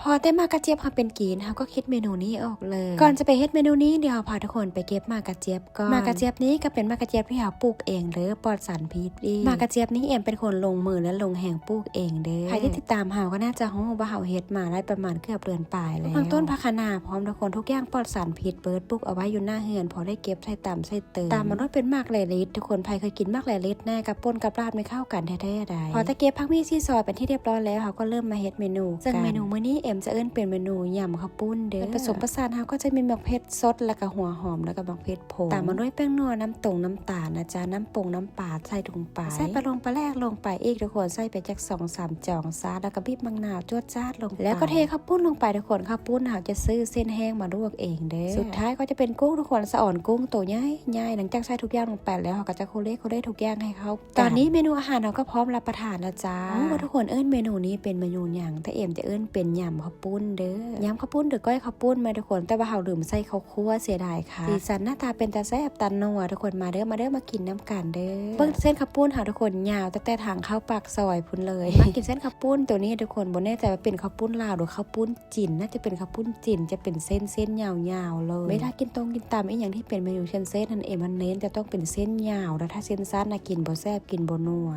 ພໍແຕ່ໝາກກະຈຽບເຮົາເປັນກິນ ເຮົາກໍຄິດເມນູນີ້ອອກເລີຍ. ກ່ອນຈະໄປເຮັດເມນູນີ້ ດຽວເຮົາພາທຸກຄົນໄປເກັບໝາກກະຈຽບກ່ອນ. ໝາກກະຈຽບນີ້ກໍເປັນໝາກກະຈຽບທີ່ເຮົາປູກເອງເດີ້ ປອດສານພິດອີກ. ໝາກກະຈຽບນີ້ແອມເປັນຄົນລົງມື ແລະ ລົງແຮງປູກເອງເດີ້. ໃຜທີ່ຕິດຕາມເຮົາກໍໜ້າຈະຮູ້ວ່າເຮົາເຮັດມາໄດ້ປະມານເກືອບເດືອນປາຍແລ້ວ. ທັງຕົ້ນຜັກຄະນ້າພ້ອມທຸກຄົນ ທຸກຢ່າງປອດສານພິດເບິດ ປູກເອົາໄວ້ຢູ່ໜ້າເຮືອນ ພໍໄດ້ເກັບໃສ່ຕຳໃສ່ ເຕີມ. ຕາມມາດ້ວຍເປັນໝາກແລລິດ. ທຸກຄົນໃຜເຄີຍກິນໝາກແລລິດແດ່ ກັບປົ່ນກັບລາບນີ້ເຂົ້າກັນແທ້ໆໃດ໋. ພໍແຕ່ເກັບຜັກໝີ່ຊີ້ຊອຍເປັນທີ່ຮຽບຮ້ອຍແລ້ວ ເຮົາກໍເລີ່ມມາເຮັດເມນູ ເຊິ່ງເມນູມື້ນີ້ແອມຈະເອີ້ນເປັນເມນູຍຳເຂົ້າປຸ້ນເດີ້. ສ່ວນປະສົມປະສານເຮົາກໍຈະມີໝາກເຜັດສົດ ແລ້ວກໍຫົວຫອມ ແລ້ວກໍໝາກເຜັດຜົງ ຕາມມາດ້ວຍແປ້ງນົວ ນ້ຳຕົງນ້ຳຕານນະຈ໊ະ ນ້ຳປົງນ້ຳປາໃສ່ລົງໄປ ໃສ່ປາດົງປາແຫຼກລົງໄປອີກ ທຸກຄົນ ໃສ່ໄປຈັກສອງສາມຈອງຊະ ແລ້ວກໍບີບໝາກນາວຈວດຈາດລົງໄປ ແລ້ວກໍເທເຂົ້າປຸ້ນລົງໄປ ທຸກຄົນ. ເຂົ້າປຸ້ນເຮົາຈະຊື້ເສັ້ນແຫ້ງມາລວກເອງເດີ້. ສຸດທ້າຍກໍຈະເປັນກຸ້ງ ທຸກຄົນ ສະອອນກຸ້ງໂຕໃຫຍ່ໆ. ຫຼັງຈາກໃສ່ທຸກຢ່າງລົງໄປແລ້ວ ເຮົາກໍຈະໂຄເລໂຄເລທຸກຢ່າງໃຫ້ເຂົ້າກັນ. ຕອນນີ້ເມນູອາຫານເຮົາກໍພ້ອມຮັບປະທານແລ້ວຈ້າ. ບໍ່ຮູ້ວ່າທຸກຄົນເອີ້ນເມນູນີ້ເປັນເມນູຫຍັງ ແຕ່ເອມຈະເອີ້ນເປັນຍຳເຂົ້າປຸ້ນເດີ້. ຍຳເຂົ້າປຸ້ນ ຫຼື ກ້ອຍເຂົ້າປຸ້ນແມ່ນທຸກຄົນ ແຕ່ວ່າເຮົາລືມໃສ່ເຂົ້າ ຄົວ ເສຍດາຍຄັກ. ສີສັນໜ້າຕາເປັນຕາແຊບຕານົວ ທຸກຄົນ ມາເດີ້ ມາເດີ້ ມາກິນນຳກັນເດີ້. ເບິ່ງເສັ້ນເຂົ້າປຸ້ນເຮົາ ທຸກຄົນ ຍາວຕັ້ງແຕ່ທາງເຂົ້າປາກຊອຍພຸ້ນເລີຍ. ມາກິນເສັ້ນເຂົ້າປຸ້ນໂຕນີ້ ທຸກຄົນ ບໍ່ແນ່ໃຈວ່າເປັນເຂົ້າປຸ້ນລາວ ຫຼື ເຂົ້າປຸ້ນຈີນ ໜ້າຈະເປັນເຂົ້າປຸ້ນຈີນ ຈະເປັນເສັ້ນໆຍາວໆເລີຍ. ເວລາກິນຕົງກິນຕຳອີ່ຫຍັງທີ່ເປັນເມນູເສັ້ນໆຫັ້ນ ເອມມັກເນັ້ນຈະຕ້ອງເປັນເສັ້ນຍາວ ແລ້ວຖ້າເສັ້ນສັ້ນນະ ກິນບໍ່ແຊບ ກິນບໍ່ນົວ.